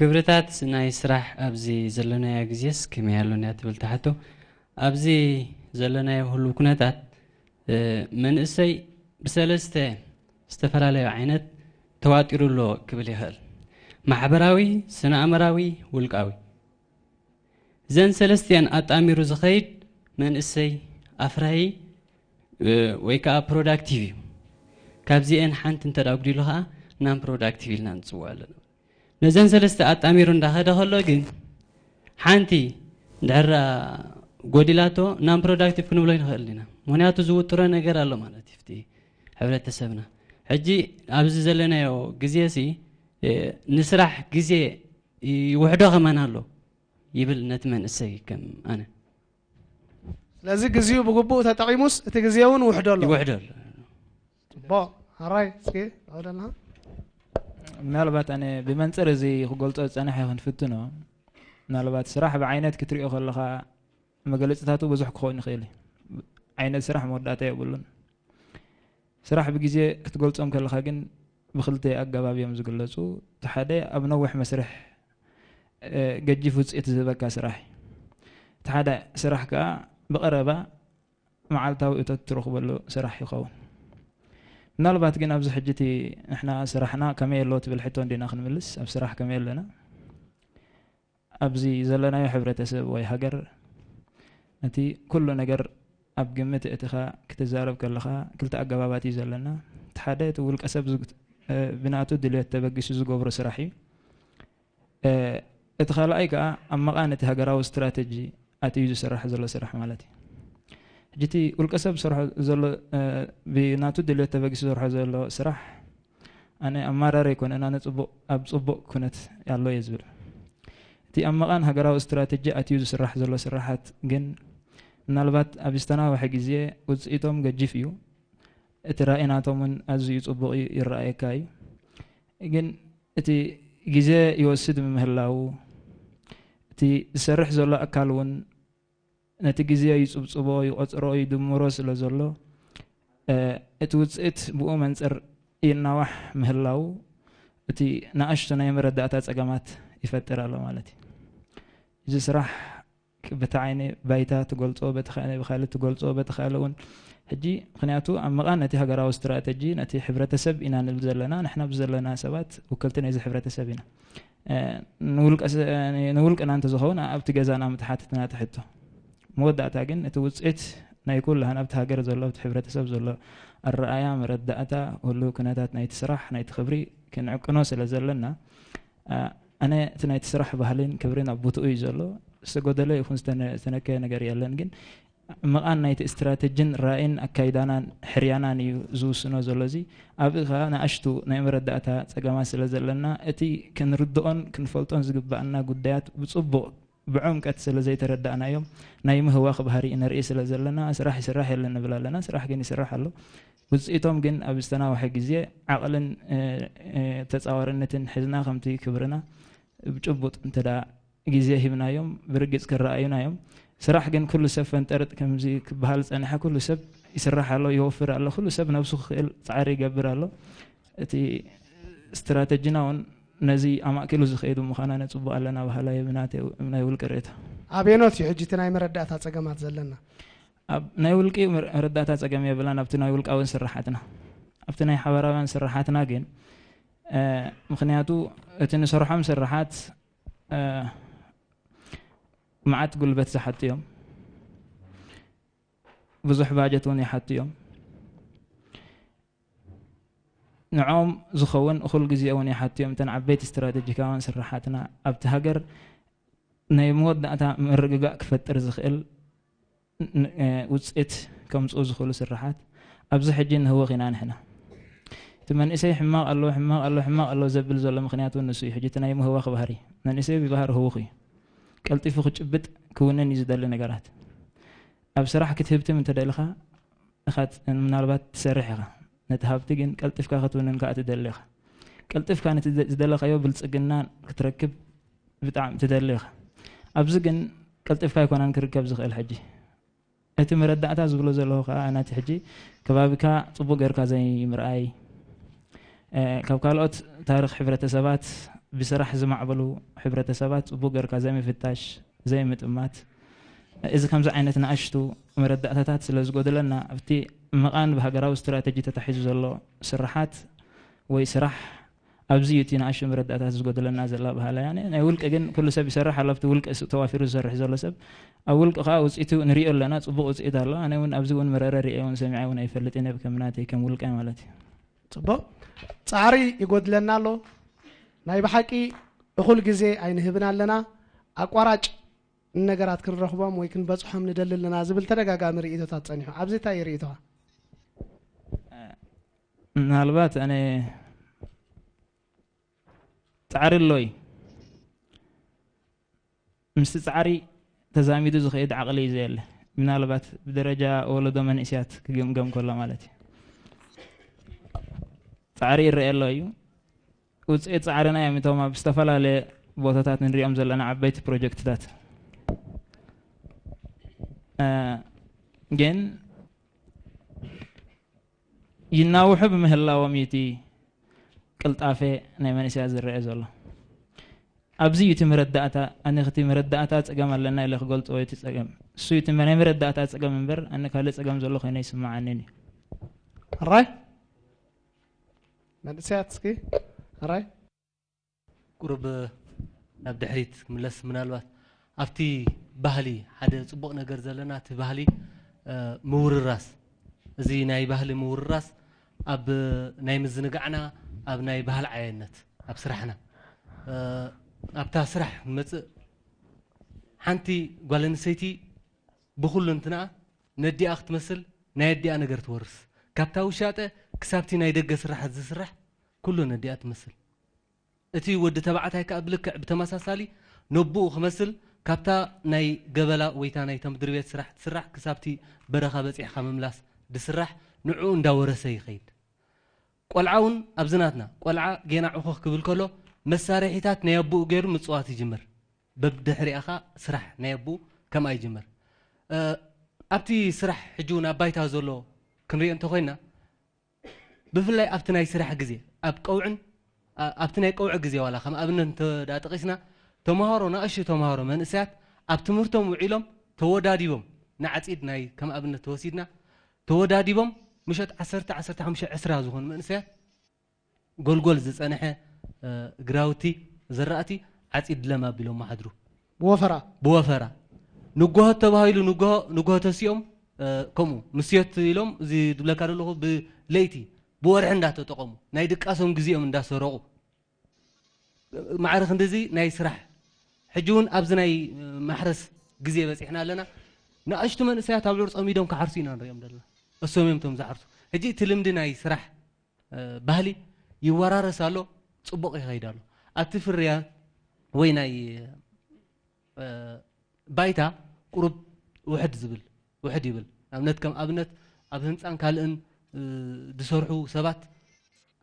ክብርታት ናይ ስራሕ ኣብዚ ዘለናዮ ግዜስ ከመይ ኣሎ እንድያ ትብል ትሓቶ። ኣብዚ ዘለናዮ ህሉው ኩነታት፣ እ፣ መንእሰይ ብሰለስተ ዝተፈላለዩ ዓይነት ተዋጢሩ ኣሎ ክብል ይኽእል። ማሕበራዊ፣ ስነ ኣእምራዊ፣ ውልቃዊ። እዘን ሰለስቲኣን ኣጣሚሩ ዝኸይድ መንእሰይ ኣፍራዪ፣ እ፣ ወይ ከዓ ፕሮዳክቲቭ እዩ። ካብዚአን ሓንቲ እንተ ደኣ ኣጉዲሉ ከዓ ናን ፕሮዳክቲቭ ኢልና ንፅውዖ ኣለና። ነዘን ሰለስተ ኣጣሚሩ እንዳኸደ ከሎ ግን ሓንቲ እንድሕር ጎዲላቶ ናን ፕሮዳክቲቭ ክንብሎ ይንኽእል ኢና። ምኽንያቱ ዝውጥሮ ነገር ኣሎ ማለት እዩ። እቲ ሕብረተሰብና ሕጂ ኣብዚ ዘለናዮ ግዜ ሲ፣ እ፣ ንስራሕ ግዜ ይውሕዶ ከማን ኣሎ ይብል ነቲ መንእሰይ ከም ኣነ። ስለዚ ግዜኡ ብግቡእ ተጠቒሙስ እቲ ግዜ እውን ውሕዶ ኣሎ። ይውሕዶ ኣሎ። ጽቡቕ። ኣራይ እስኪ ዕደልና። ምናልባት ኣነ ብመንፅር እዚ ክገልፆ ዝፀንሐ ክንፍትኖ፣ ምናልባት ስራሕ ብዓይነት ክትሪኦ ከለኻ መግለፅታቱ ብዙሕ ክኸውን ይኽእል እዩ። ዓይነት ስራሕ መወዳእታ የብሉን። ስራሕ ብግዜ ክትገልፆም ከለኻ ግን ብክልተ ኣገባብ እዮም ዝግለፁ። እቲ ሓደ ኣብ ነዊሕ መስርሕ፣ እ፣ ገጂፍ ውፅኢት ዝህበካ ስራሕ እዩ። እቲ ሓደ ስራሕ ከዓ ብቐረባ መዓልታዊ እቶት ትረኽበሉ ስራሕ ይኸውን። ምናልባት ግን ኣብዚ ሕጂ እቲ ንሕና ስራሕና ከመይ ኣሎ ትብል ሕቶ እንዲና ክንምልስ፣ ኣብ ስራሕ ከመይ ኣለና? ኣብዚ ዘለናዮ ሕብረተሰብ ወይ ሃገር ነቲ ኩሉ ነገር ኣብ ግምት እትኻ ክትዛረብ ከለኻ ክልተ ኣገባባት እዩ ዘለና። እቲ ሓደ እቲ ውልቀ ሰብ ዝግ-፣ እ፣ ብናቱ ድልየት ተበጊሱ ዝገብሮ ስራሕ እዩ። እ፣ እቲ ካልኣይ ከዓ ኣብ መቓን እቲ ሃገራዊ ስትራተጂ ኣትዩ ዝስራሕ ዘሎ ስራሕ ማለት እዩ። ሕጂ እቲ ውልቀ ሰብ ዝሰርሖ ዘሎ፣ እ፣ ብናቱ ድልየት ተበጊሱ ዝሰርሖ ዘሎ ስራሕ ኣነ ኣማራሪ ኣይኮነን፣ ኣነ ጽቡቕ፣ ኣብ ጽቡቕ ኩነት ኣሎ እየ ዝብል። እቲ ኣብ መቓን ሃገራዊ ስትራተጂ ኣትዩ ዝስራሕ ዘሎ ስራሓት ግን ምናልባት ኣብ ዝተናውሐ ግዜ ውጽኢቶም ገጂፍ እዩ። እቲ ራእይ ናቶም እውን ኣዝዩ ጽቡቕ እዩ፣ ይረኣየካ እዩ። ግን እቲ ግዜ ይወስድ ብምህላዉ፣ እቲ ዝሰርሕ ዘሎ ኣካል እውን ነቲ ግዜ ይጽብጽቦ፣ ይቖጽሮ፣ ይድምሮ ስለ ዘሎ፣ እ፣ እቲ ውጽኢት ብኡ መንጽር ይናዋሕ ምህላዉ፣ እቲ ንኣሽቱ ናይ መረዳእታ ጸገማት ይፈጥር ኣሎ ማለት እዩ። እዚ ስራሕ በቲ ዓይኒ ባይታ ትገልጾ፣ በቲ ካልእ፣ ብኻልእ ትገልጾ፣ በቲ ካልእ እውን ሕጂ፣ ምኽንያቱ ኣብ መቓን ነቲ ሃገራዊ ስትራተጂ፣ ነቲ ሕብረተሰብ ኢና ንብል ዘለና፣ ንሕና ብዘለና ሰባት ውክልቲ ናይዚ ሕብረተሰብ ኢና። እ፣ ንውልቀ ስ-፣ ንውልቅና እንተዝኸውን ኣብቲ ገዛና ምተሓተትና ትሕቶ። መወዳእታ ግን እቲ ውጽኢት ናይ ኩላህን ኣብቲ ሃገር ዘሎ፣ ኣብቲ ሕብረተሰብ ዘሎ ኣረኣያ፣ መረዳእታ፣ ህሉው ኩነታት ናይቲ ስራሕ፣ ናይቲ ክብሪ ክንዕቅኖ ስለ ዘለና፣ እ፣ ኣነ እቲ ናይቲ ስራሕ ባህልን ክብርን ኣብ ቦትኡ እዩ ዘሎ። ዝተጎደለ ይኹን ዝተነ-፣ ዝተነከየ ነገር የለን። ግን መቓን ናይቲ ስትራተጂን ራእይን ኣካይዳናን ሕርያናን እዩ ዝውስኖ ዘሎ። እዚ ኣብኡ ኸኣ ንኣሽቱ ናይ መረዳእታ ጸገማት ስለ ዘለና፣ እቲ ክንርድኦን ክንፈልጦን ዝግባኣና ጉዳያት ብጽቡቕ፣ ብዕምቀት ስለ ዘይተረዳእናዮም፣ ናይ ምህዋኽ ባህሪ ነርኢ ስለ ዘለና፣ ስራሕ ይስራሕ የለን ንብል ኣለና። ስራሕ ግን ይስራሕ ኣሎ። ውጽኢቶም ግን ኣብ ዝተናውሐ ግዜ ዓቕልን፣ እ፣ እ፣ ተጻዋርነትን ሒዝና፣ ከምቲ ክብርና ብጭቡጥ እንተ ደኣ ግዜ ሂብናዮም፣ ብርግጽ ክረኣዩና እዮም። ስራሕ ግን ኩሉ ሰብ ፈንጠርጥ ከምዚ ክበሃል ዝጸንሐ፣ ኩሉ ሰብ ይስራሕ ኣሎ፣ ይወፍር ኣሎ፣ ኩሉ ሰብ ነብሱ ክኽእል ጻዕሪ ይገብር ኣሎ። እቲ ስትራተጂና እውን ነዚ ኣማእኪሉ ዝኸይዱ ምዃና ነጽብቕ ኣለና በሃላይ ብናተይ፣ ናይ ውልቂ ርእይቶ። ኣበየኖት እዩ ሕጂ እቲ ናይ መረዳእታ ጸገማት ዘለና? ኣብ ናይ ውልቂ መር-፣ መረዳእታ ጸገም የብላን፣ ኣብቲ ናይ ውልቃውን ስራሓትና። ኣብቲ ናይ ሓባራውያን ስራሓትና ግን፣ እ፣ ምኽንያቱ እቲ ንሰርሖም ስራሓት፣ እ፣ መዓት ጉልበት ዝሓቱ እዮም። ብዙሕ ባጀት እውን ይሓቱ እዮም። ንዕኦም ዝኸውን እኹል ግዜ እውን ይሓቱ እዮም። እተን ዓበይቲ ስትራተጂካውያን ስራሓትና ኣብቲ ሃገር ናይ መወዳእታ ምርግጋእ ክፈጥር ዝኽእል ን-፣ እ፣ ውፅኢት ከምፅኡ ዝኽእሉ ስራሓት ኣብዚ ሕጂ ንህወኽ ኢና ንሕና። እቲ መንእሰይ ሕማቕ ኣሎ፣ ሕማቕ ኣሎ፣ ሕማቕ ኣሎ ዘብል ዘሎ ምኽንያት እውን ንሱ እዩ። ሕጂ እቲ ናይ ምህዋኽ ባህሪ፣ መንእሰይ ብባህሪ ህውኽ እዩ። ቀልጢፉ ክጭብጥ ክውንን እዩ ዝደሊ ነገራት። ኣብ ስራሕ ክትህብትም እንተደሊኻ፣ ኢኻ ት-፣ ምናልባት ትሰርሕ ኢኻ። ነቲ ሃብቲ ግን ቀልጢፍካ ክትውንን ከኣ ትደሊ ኢኻ። ቀልጢፍካ ነቲ ዝ-፣ ዝደለኻዮ ብልጽግና ክትረክብ ብጣዕሚ ትደሊ ኢኻ። ኣብዚ ግን ቀልጢፍካ ኣይኮነን ክርከብ ዝኽእል። ሕጂ እቲ መረዳእታ ዝብሎ ዘለኹ ከኣ፣ ናቲ ሕጂ ከባቢካ ጽቡቕ ጌርካ ዘይምርኣይ፣ እ፣ ካብ ካልኦት ታሪኽ ሕብረተሰባት ብስራሕ ዝማዕበሉ ሕብረተሰባት ጽቡቕ ጌርካ ዘይምፍታሽ፣ ዘይምጥማት፣ እዚ ከምዚ ዓይነት ንኣሽቱ መረዳእታታት ስለ ዝጎደለና ኣብቲ መቓን ብሃገራዊ ስትራተጂ ተታሒዙ ዘሎ ስርሓት ወይ ስራሕ ኣብዚ እዩ እቲ ንኣሽቱ መረዳእታት ዝጎደለና ዘላ በሃላ እያ። ናይ ውልቂ ግን ኩሉ ሰብ ይሰርሕ ኣሎ። ኣብቲ ውልቂ ስ-፣ ተዋፊሩ ዝሰርሕ ዘሎ ሰብ ኣብ ውልቂ ከዓ ውፅኢቱ ንሪኦ ኣለና። ፅቡቕ ውፅኢት ኣሎ። ኣነ እውን ኣብዚ እውን መረረ ሪኤ እውን ሰሚዐ እውን ኣይፈልጥን እየ ከም ናተይ ከም ውልቀ ማለት እዩ። ፅቡቕ ፃዕሪ ይጎድለና ኣሎ። ናይ ብሓቂ እኹል ግዜ ኣይንህብን ኣለና። ኣቋራጭ ንነገራት ክንረኽቦም ወይ ክንበፅሖም ንደሊ ኣለና ዝብል ተደጋጋሚ ርእይቶታት ፀኒሑ። ኣብዚ እንታይ እዩ ርእይቶኻ? ምናልባት ኣነ ፃዕሪ ኣሎ እዩ። ምስቲ ፃዕሪ ተዛሚዱ ዝኸይድ ዓቕሊ እዩ ዘየለ። ምናልባት ብደረጃ ወለዶ መንእስያት ክግምገም ከሎ ማለት እዩ። ፃዕሪ ይረአ ኣሎ እዩ። ውፅኢት ፃዕርና እዮም እቶም ኣብ ዝተፈላለየ ቦታታት ንሪኦም ዘለና ዓበይቲ ፕሮጀክትታት። እ፣ ግን ይናውሑ ብምህላዎም እዩ እቲ ቅልጣፈ ናይ መንእሰያት ዝረአ ዘሎ። ኣብዚ እዩ እቲ መረዳእታ፣ ኣነ እቲ መረዳእታ ጸገም ኣለና ኢለ ክገልጾ ወይ እቲ ጸገም። እሱ እዩ እቲ ናይ መረዳእታ ጸገም እምበር፣ ኣነ ካልእ ጸገም ዘሎ ኮይነ ኣይስምዓንን እዩ። ሕራይ መንእሰያት እስኪ ሕራይ ቁሩብ ናብ ድሕሪት ክምለስ፣ ምናልባት ኣብቲ ባህሊ ሓደ ጽቡቕ ነገር ዘለና፣ እቲ ባህሊ፣ እ፣ ምውርራስ፣ እዚ ናይ ባህሊ ምውርራስ ኣብ ናይ ምዝንጋዕና፣ ኣብ ናይ ባህል ዓየነት፣ ኣብ ስራሕና፣ እ፣ ኣብታ ስራሕ መጽእ ሓንቲ ጓል ኣንስተይቲ ብኹሉ እንትንኣ ነዲኣ ክትመስል ናይ ኣዲኣ ነገር ትወርስ። ካብታ ውሻጠ ክሳብቲ ናይ ደገ ስራሓት ዝስራሕ ኩሉ ነዲኣ ትመስል። እቲ ወዲ ተባዕታይ ከኣ ብልክዕ ብተመሳሳሊ ነቦኡ ክመስል ካብታ ናይ ገበላ ወይታ ናይ ተምድሪ ቤት ስራሕ ትስራሕ ክሳብቲ በረኻ በጺሕካ ምምላስ ድስራሕ ንዕኡ እንዳወረሰ ይኸይድ። ቆልዓ እውን ኣብዚ ናትና ቆልዓ ጌና ዕኹኽ ክብል ከሎ መሳርሒታት ናይ ኣቦኡ ገይሩ ምጽዋት ይጅምር። በብድሕሪኣኻ ስራሕ ናይ ኣቦኡ ከምኣ ይጅምር። እ፣ ኣብቲ ስራሕ ሕጂ እውን ኣብ ባይታ ዘሎ ክንሪኦ እንተኾይና ብፍላይ ኣብቲ ናይ ስራሕ ግዜ ኣብ ቀውዕን ኣ-፣ ኣብቲ ናይ ቀውዒ ግዜ ዋላ ከም ኣብነት እንተ ደኣ ጠቒስና ተምሃሮ ንኣሽቱ ተምሃሮ መንእሰያት ኣብ ትምህርቶም ውዒሎም ተወዳዲቦም ንዓጺድ ናይ ከም ኣብነት ተወሲድና ተወዳዲቦም ምሸት ዓሰርተ ዓሰርተ ሓሙሽተ ዕስራ ዝኾኑ መንእሰያት ጎልጎል ዝጸንሐ እ፣ ግራውቲ ዘራእቲ ዓጺድለም ኣቢሎም ማሕድሩ ብወፈራ ብወፈራ ንጎሆ ተባሂሉ ንጎሆ ንጎሆ ተሲኦም እ፣ ከምኡ ምስዮት ኢሎም እዚ ድብለካ ዘለኹ ብለይቲ ብወርሒ እንዳተጠቐሙ ናይ ድቃሶም ግዜኦም እንዳሰረቑ ማዕረ ክንድዚ ናይ ስራሕ ሕጂ እውን ኣብዚ ናይ ማሕረስ ግዜ በፂሕና ኣለና። ንኣሽቱ መንእሰያት ኣብ ዑር ፀሚዶም ክሓርሱ ኢና ንሪኦም ዘለና። እሶም እዮም እቶም ዝሓርሱ። ሕጂ እቲ ልምዲ ናይ ስራሕ እ፣ ባህሊ ይወራረስ ኣሎ፣ ፅቡቕ ይኸይድ ኣሎ። ኣብቲ ፍርያ ወይ ናይ እ፣ ባይታ ቁሩብ ውሕድ ዝብል ውሕድ ይብል። ኣብነት ከም ኣብነት ኣብ ህንፃን ካልእን እ፣ ዝሰርሑ ሰባት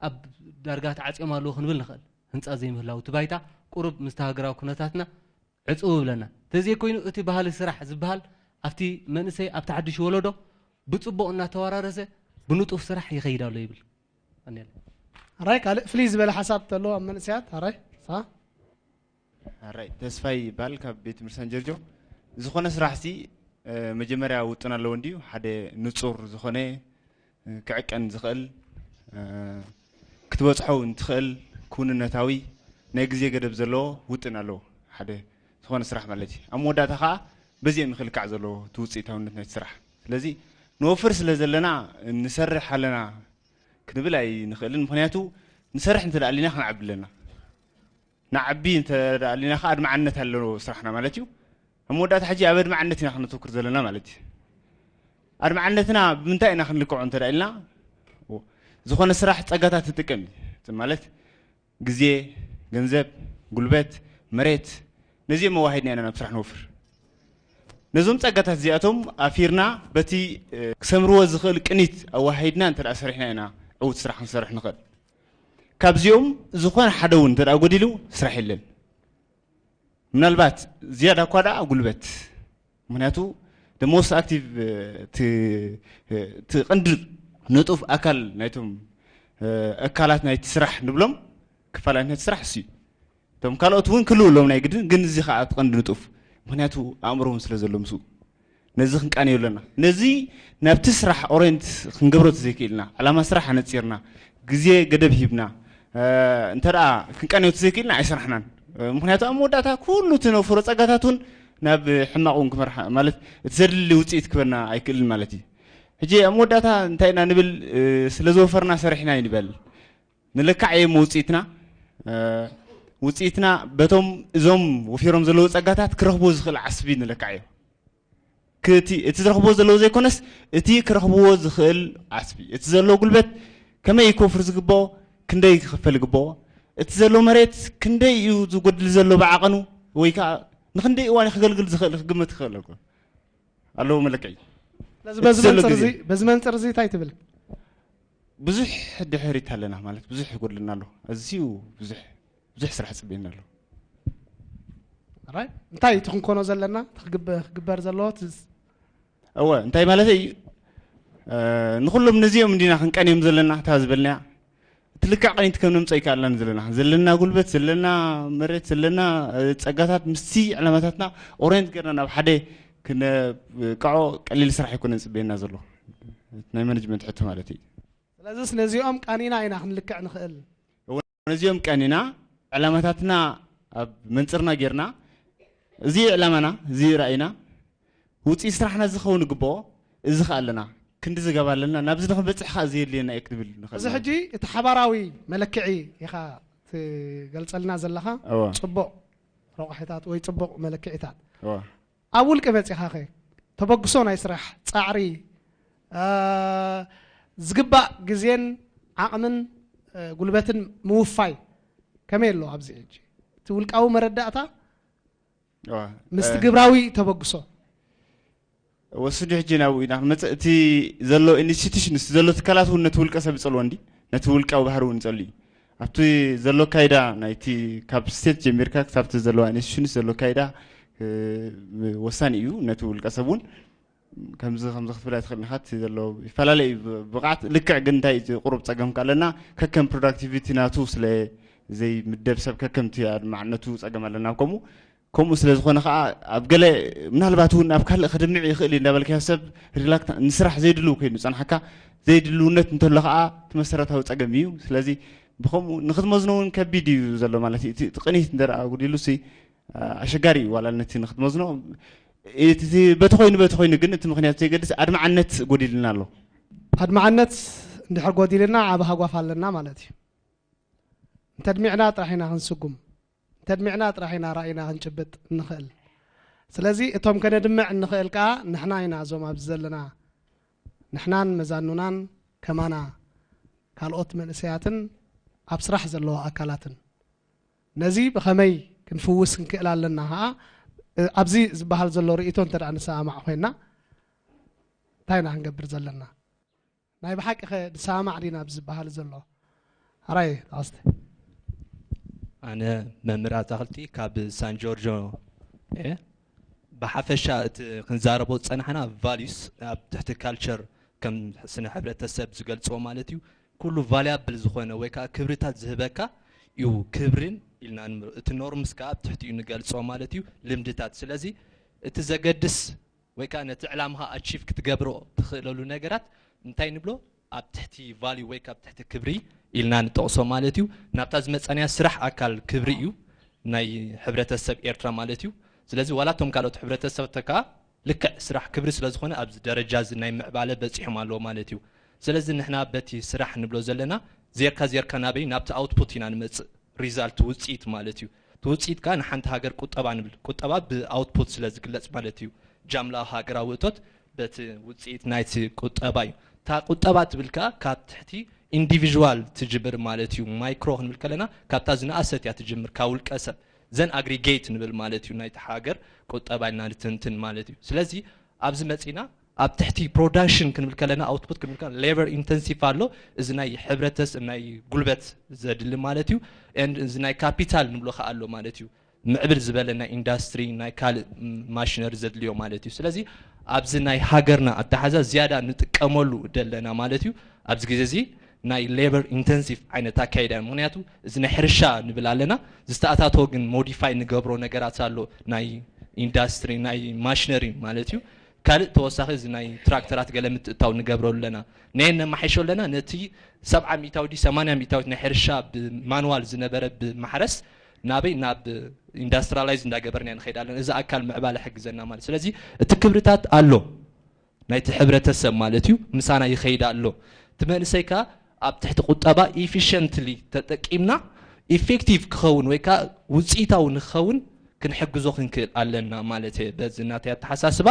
ኣብ ዳርጋ ተዓፅዮም ኣለዉ ክንብል ንኽእል። ህንፃ ዘይምህላው እቲ ባይታ ቁሩብ ምስቲ ሃገራዊ ኩነታትና ዕፅው ይብለና። ተዘይኮይኑ እቲ ባህሊ ስራሕ ዝበሃል ኣብቲ መንእሰይ ኣብቲ ሓድሽ ወለዶ ብፅቡቕ እናተወራረሰ ብንጡፍ ስራሕ ይኸይድ ኣሎ ይብል። ቀኒለ። ሕራይ ካልእ ፍልይ ዝበለ ሓሳብ ተሎ ኣብ መንእሰያት ሕራይ ሳ ሕራይ ተስፋይ ይባል ካብ ቤት ትምህርቲ ሳንጀርጆ። ዝኾነ ስራሕሲ እ፣ መጀመርያ ውጥን ኣለዎ እንድዩ ሓደ ንጹር ዝኾነ እ፣ ክዕቀን ዝኽእል እ፣ ክትበጽሖ እውን ትኽእል ክውንነታዊ ናይ ግዜ ገደብ ዘለዎ ውጥን ኣለዎ ሓደ ዝኾነ ስራሕ ማለት እዩ። ኣብ መወዳእታ ከዓ በዚኦም ይኽልካዕ ዘለዎ እቲ ውፅኢታውነት ናይቲ ስራሕ። ስለዚ ንወፍር ስለ ዘለና ንሰርሕ ኣለና ክንብል ኣይንኽእልን። ምኽንያቱ ንሰርሕ እንተ ደኣ ኣሊና ክንዓቢ ኣለና። ንዓቢ እንተ ደኣ ኣሊና ከዓ ኣድማዕነት ኣለዎ ስራሕና ማለት እዩ። ኣብ መወዳእታ ሕጂ ኣብ ኣድማዕነት ኢና ክነተኩር ዘለና ማለት እዩ። ኣድማዕነትና ብምንታይ ኢና ክንልክዖ እንተ ደኣ ኢልና ዝኾነ ስራሕ ፀጋታት ትጥቀም እዩ። ማለት ግዜ፣ ገንዘብ፣ ጉልበት፣ መሬት ነዚኦም ኣዋሂድና ኢና ናብ ስራሕ ንወፍር። ነዞም ጸጋታት እዚኣቶም ኣፊርና በቲ ክሰምርዎ ዝኽእል ቅኒት ኣዋሂድና እንተ ደኣ ሰሪሕና ኢና ዕዉት ስራሕ ክንሰርሕ ንኽእል። ካብዚኦም ዝኾነ ሓደ እውን እንተ ደኣ ጎዲሉ ስራሕ የለን። ምናልባት ዝያዳ እኳ ደኣ ጉልበት፣ ምኽንያቱ the most active እቲ ቀንዲ ንጡፍ ኣካል ናይቶም ኣካላት ናይቲ ስራሕ ንብሎም ክፋላት ናይቲ ስራሕ እሱ እዩ። እቶም ካልኦት እውን ክልውሎም ናይ ግድን፣ ግን እዚ ከዓ እቲ ቀንዲ ንጡፍ፣ ምክንያቱ ኣእምሮ እውን ስለ ዘሎ ምስኡ። ነዚ ክንቃንዮ ኣለና። ነዚ ናብቲ ስራሕ ኦሬንት ክንገብሮ ተዘይክእልና፣ ዕላማ ስራሕ ኣነፂርና፣ ግዜ ገደብ ሂብና፣ እንተ ደኣ ክንቃንዮ ተዘይክእልና ኣይሰራሕናን። ምክንያቱ ኣብ መወዳእታ ኩሉ እቲ ነፍሮ ጸጋታት እውን ናብ ሕማቕ እውን ክመርሓ፣ ማለት እቲ ዘድሊ ውፅኢት ክበና ኣይክእልን ማለት እዩ። ሕጂ ኣብ መወዳእታ እንታይ ኢና ንብል? ስለ ዝወፈርና ሰሪሕና እዩ ንበል። ንለካዕ እየ ውፅኢትና። ውፅኢትና በቶም እዞም ወፊሮም ዘለዉ ጸጋታት ክረኽብዎ ዝኽእል ዓስቢ ንለካዕ እዮ። እቲ ዝረኽብዎ ዘለዉ ዘይኮነስ፣ እቲ ክረኽብዎ ዝኽእል ዓስቢ፣ እቲ ዘሎ ጉልበት ከመይ እዩ ክወፍር ዝግብኦ፣ ክንደይ ክኽፈል ይግብኦ፣ እቲ ዘሎ መሬት ክንደይ እዩ ዝጎድል ዘሎ ብዓቐኑ፣ ወይ ከዓ ንክንደይ እዋን እዩ ክገልግል ዝኽእል ክግመት ይኽእል። ኣለዎ መለክዒ። ስለዚ በዚ መንፅር እዚ እንታይ ትብል? ብዙሕ ድሕሪት ኣለና፣ ማለት ብዙሕ ይጎድለና ኣሎ። ኣዝዩ ብዙሕ ብዙሕ ስራሕ ጽበየና ኣሎ። እንታይ እቲ ክንኮኖ ዘለና ክግበር ዘለዎ? እወ፣ እንታይ ማለተይ እዩ? ንኩሎም ነዚኦም እንዲና ክንቀንዮም ዘለና እታ ዝበልናያ። እቲ ልክዕ ቀኒት ከም ነምፀ ይከኣልናን ዘለና ዘለና ጉልበት፣ ዘለና መሬት፣ ዘለና ጸጋታት ምስቲ ዕላማታትና ኦሬንት ገርና ናብ ሓደ ክነብቅዖ ቀሊል ስራሕ ኣይኮነን ጽበየና ዘሎ፣ ናይ ማኔጅመንት ሕቶ ማለት እዩ። ስለዚስ ነዚኦም ቀኒና ኢና ክንልክዕ ንኽእል። ነዚኦም ቀኒና ዕላማታትና ኣብ መንፅርና ጌርና፣ እዚ ዕላማና፣ እዚ ራእይና፣ ውፅኢት ስራሕና ዝኸውን ይግብኦ። እዚ ከ ኣለና፣ ክንዲ ዝገባ ኣለና፣ ናብዚ ንክንበፅሕ ከ እዚ የድልየና እዩ ክንብል ንኽእል እዚ ኢና። ሕጂ እቲ ሓባራዊ መለክዒ ኢኻ ትገልፀልና ዘለኻ። እወ። ፅቡቕ ረቑሒታት ወይ ፅቡቕ መለክዒታት። እወ። ኣብ ውልቂ መፂኻ ኸ ተበግሶ ናይ ስራሕ ፃዕሪ፣ ዝግባእ ግዜን ዓቕምን ጉልበትን ምውፋይ ከመይ ኣሎ? ኣብዚ ሕጂ እቲ ውልቃዊ መረዳእታ ምስቲ ግብራዊ ተበግሶ ወስዱ። ሕጂ ናብኡ ኢና ክንመፅእ። እቲ ዘሎ ኢንስቲቱሽንስ ዘሎ ትካላት እውን ነቲ ውልቀ ሰብ ይፀልዎ እንዲ፣ ነቲ ውልቃዊ ባህሪ እውን ይፀሉ እዩ። ኣብቲ ዘሎ ካይዳ ናይቲ ካብ ስቴት ጀሚርካ ክሳብቲ ዘለዋ ኢንስቲቱሽንስ ዘሎ ካይዳ ወሳኒ እዩ። ነቲ ውልቀ ሰብ እውን ከምዚ ከምዚ ክትብል ኣይትኽእልን ኢኻ። እቲ ዘሎ ይፈላለ እዩ ብቕዓት። ልክዕ ግን እንታይ እቲ ቁሩብ ጸገም ከለና ከከም ፕሮዳክቲቪቲ ናቱ ስለ ዘይምደብ ሰብ ከከምቲ ኣድማዕነቱ ጸገም ኣለና። ከምኡ ከምኡ ስለ ዝኾነ ከኣ ኣብ ገለ ምናልባት እውን ኣብ ካልእ ከድምዕ ይኽእል እዩ እንዳበልካዮ ሰብ ሪላክታ ንስራሕ ዘይድልው ኮይኑ ጸንሓካ ዘይድልውነት እንተሎ ከኣ እቲ መሰረታዊ ጸገም እዩ። ስለዚ ብኸምኡ ንክትመዝኖ እውን ከቢድ እዩ ዘሎ ማለት እዩ። እቲ ቅኒት እንተ ደኣ ጉዲሉሲ ኣሸጋሪ እዩ ዋላ ነቲ ንክትመዝኖ። እቲ በቲ ኮይኑ በቲ ኮይኑ ግን እቲ ምክንያት ዘይገድስ ኣድማዓነት ጎዲልና ኣሎ። ኣድማዓነት እንድሕር ጎዲልና ዓቢ ሃጓፍ ኣለና ማለት እዩ። እንተድሚዕና ጥራሕ ኢና ክንስጉም፣ እንተድሚዕና ጥራሕ ኢና ራእይና ክንጭብጥ እንኽእል። ስለዚ እቶም ከነድምዕ እንኽእል ከኣ ንሕና ኢና፣ እዞም ኣብዚ ዘለና ንሕናን መዛኑናን ከማና ካልኦት መንእሰያትን ኣብ ስራሕ ዘለዋ ኣካላትን ነዚ ብኸመይ ክንፍውስ ክንክእል ኣለና ከዓ ኣብዚ ዝበሃል ዘሎ ርእይቶ እንተ ደኣ ንሰማማዕ ኮይና እንታይ ኢና ክንገብር ዘለና? ናይ ብሓቂ ኸ ንሰማማዕ ዲና ኣብዚ ዝበሃል ዘሎ? ኣራይ ተኸስተ ኣነ መምህር ኣታኽልቲ ካብ ሳን ጆርጆ እየ። ብሓፈሻ እቲ ክንዛረቦ ዝፀናሕና ቫሉስ ኣብ ትሕቲ ካልቸር ከም ስነ ሕብረተሰብ ዝገልፅዎ ማለት እዩ። ኩሉ ቫልያብል ዝኾነ ወይ ከዓ ክብርታት ዝህበካ እዩ ክብርን ኢልና ንምር እቲ ኖርምስ ከዓ ኣብ ትሕቲኡ ንገልፆ ማለት እዩ። ልምድታት ስለዚ እቲ ዘገድስ ወይ ከዓ ነቲ ዕላምኻ ኣቺቭ ክትገብሮ ትኽእለሉ ነገራት እንታይ ንብሎ ኣብ ትሕቲ ቫልዩ ወይ ካብ ትሕቲ ክብሪ ኢልና ንጠቕሶ ማለት እዩ። ናብታ ዝመፀናያ ስራሕ ኣካል ክብሪ እዩ ናይ ሕብረተሰብ ኤርትራ ማለት እዩ። ስለዚ ዋላ እቶም ካልኦት ሕብረተሰብ ተካ ልክዕ ስራሕ ክብሪ ስለ ዝኾነ ኣብዚ ደረጃ እዚ ናይ ምዕባለ በፂሖም ኣለዎ ማለት እዩ። ስለዚ ንሕና በቲ ስራሕ ንብሎ ዘለና ዜርካ ዜርካ ናበይ ናብቲ ኣውትፑት ኢና ንመፅእ። ሪዛልት ውፅኢት ማለት እዩ። እቲ ውፅኢት ከዓ ንሓንቲ ሃገር ቁጠባ ንብል። ቁጠባ ብኣውትፑት ስለ ዝግለፅ ማለት እዩ። ጃምላ ሃገራዊ እቶት በቲ ውፅኢት ናይቲ ቁጠባ እዩ። እታ ቁጠባ ትብል ከዓ ካብ ትሕቲ ኢንዲቪዥዋል ትጅምር ማለት እዩ። ማይክሮ ክንብል ከለና ካብታ ዝነኣሰት እያ ትጅምር፣ ካብ ውልቀ ሰብ ዘን ኣግሪጌት ንብል ማለት እዩ። ናይቲ ሃገር ቁጠባ ኢልና ንትንትን ማለት እዩ። ስለዚ ኣብዚ መፂና ኣብ ትሕቲ ፕሮዳክሽን ክንብል ከለና ኣውትፑት ክንብል ከለና ሌበር ኢንተንሲቭ ኣሎ። እዚ ናይ ሕብረተስ ናይ ጉልበት ዘድሊ ማለት እዩ። And እዚ ናይ ካፒታል ንብሎ ከዓ ኣሎ ማለት እዩ። ምዕብል ዝበለ ናይ ኢንዳስትሪ ናይ ካልእ ማሽነሪ ዘድልዮ ማለት እዩ። ስለዚ ኣብዚ ናይ ሃገርና ኣተሓዛ ዝያዳ ንጥቀመሉ ደለና ማለት እዩ። ኣብዚ ግዜ እዚ ናይ labor intensive ዓይነት ኣካይዳ እዩ። ምክንያቱ እዚ ናይ ሕርሻ ንብል ኣለና፣ ዝተኣታተወ ግን modify ንገብሮ ነገራት ኣሎ፣ ናይ ኢንዳስትሪ፣ ናይ ማሽነሪ ማለት እዩ። ካልእ ተወሳኺ እዚ ናይ ትራክተራት ገለ ምትእታው ንገብሮ ኣለና። ናይ ነማሓይሾ ኣለና፣ ነቲ ሰብዓ ሚእታዊ ዲ ሰማንያ ሚእታዊት ናይ ሕርሻ ብማንዋል ዝነበረ ብማሕረስ ናበይ ናብ ኢንዳስትሪላይዝ እንዳገበርና ንኸይድ ኣለና። እዚ ኣካል ምዕባለ ሕግዘና ማለት። ስለዚ እቲ ክብርታት ኣሎ ናይቲ ሕብረተሰብ ማለት እዩ፣ ምሳና ይኸይድ ኣሎ። እቲ መንእሰይ ከኣ ኣብ ትሕቲ ቁጠባ efficiently ተጠቂምና ኢፌክቲቭ ክኸውን ወይ ከኣ ውፅኢታዊ ንክኸውን ክንሕግዞ ክንክእል ኣለና ማለት እየ፣ በዚ ናተይ ኣተሓሳስባ።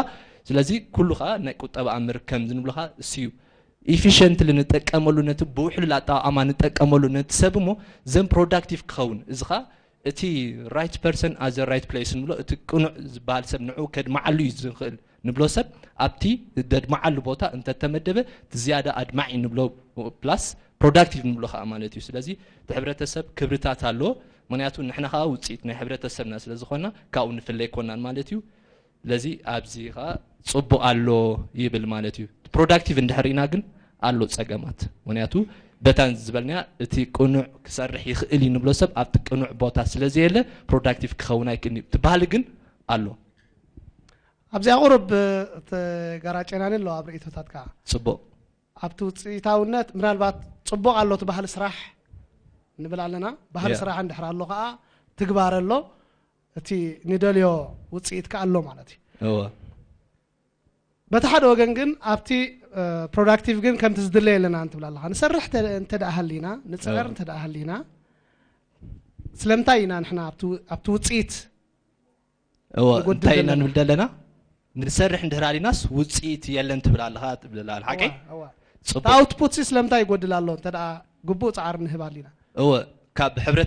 ስለዚ ኩሉ ከኣ ናይ ቁጠባ ኣምር ከምዚ ንብሎ ከኣ እሱ እዩ። ኢፊሽንትሊ ንጠቀመሉ፣ ነቲ ብውሕሉል ኣጠቓቕማ ንጠቀመሉ ነቲ ሰብ እሞ ዘን ፕሮዳክቲቭ ክኸውን፣ እዚ ከኣ እቲ right person at the right place ንብሎ፣ እቲ ቅኑዕ ዝበሃል ሰብ ንዑ ከድመዓሉ እዩ ዝኽእል ንብሎ ሰብ ኣብቲ ደድመዓሉ ቦታ እንተተመደበ እቲ ዝያዳ ኣድማዒ ንብሎ። ፕላስ ፕሮዳክቲቭ ንብሎ ከዓ ማለት እዩ። ስለዚ እቲ ሕብረተሰብ ክብርታት ኣለዎ። ምክንያቱ ንሕና ከዓ ውፅኢት ናይ ሕብረተሰብና ስለ ዝኾንና ካብኡ ንፍለ ኣይኮናን ማለት እዩ። ስለዚ ኣብዚ ከዓ ፅቡቅ ኣሎ ይብል ማለት እዩ። ፕሮዳክቲቭ እንድሕር ኢና ግን ኣሎ ፀገማት። ምክንያቱ በታን ዝበልናያ እቲ ቅኑዕ ክሰርሕ ይኽእል እዩ ንብሎ ሰብ ኣብቲ ቅኑዕ ቦታ ስለ ዘየለ ፕሮዳክቲቭ ክኸውን ኣይክእልን እዩ። እቲ ባህሊ ግን ኣሎ። ኣብዚኣ ቁሩብ ተጋራጨናኒ ኣሎ ኣብ ርእይቶታት ከዓ ፅቡቅ ኣብቲ ውፅኢታውነት ምናልባት ፅቡቅ ኣሎ እቲ ባህሊ ስራሕ ንብል ኣለና። ባህሊ Yeah. ስራሕ እንድሕር ኣሎ ከዓ ትግባረ ኣሎ፣ እቲ ንደልዮ ውፅኢት ከዓ ኣሎ ማለት እዩ። እወ በቲ ሓደ ወገን ግን ኣብቲ ፕሮዳክቲቭ ግን ከምቲ ዝድለ የለና እንትብል ኣለካ። ንሰርሕ ተ- እንተ ደኣ ሃሊና፣ ንፅዕር እወ። እንተ ደኣ ሃሊና፣ ስለምንታይ ኢና ንሕና ኣብቲ ው- ኣብቲ ውፅኢት እወ ንጎድል እንታይ ኢና ዘለና? ንብል ዘለና? ንሰርሕ እንድሕር ኣሊናስ ውፅኢት የለን ትብል ኣለካ ትብል ኣላ ሓቀይ? እዋ፣ እዋ። ፅቡቅ ኣውትፑት ሲ ስለምንታይ ይጎድል ኣሎ እንተ ደኣ ግቡእ ፃዕሪ ንህብ ኣሊና? እወ ካብ ሕብረት